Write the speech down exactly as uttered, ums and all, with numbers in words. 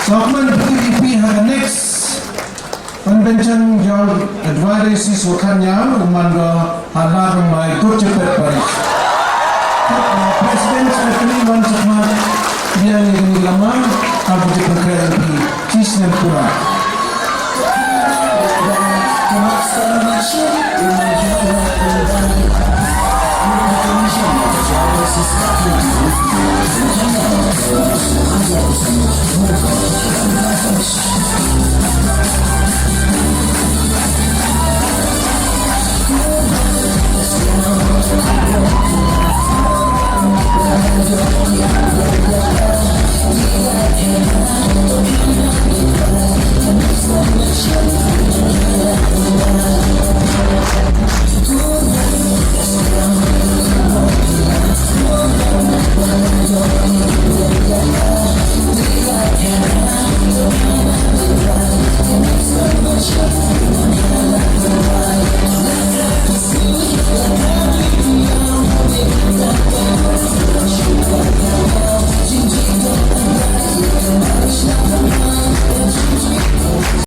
Document P D P ha ka next convention jong Advisory Siswa Khanyaw, man go ha Ladrymbai Gutchepet Parish. President Secretary Wan Chakma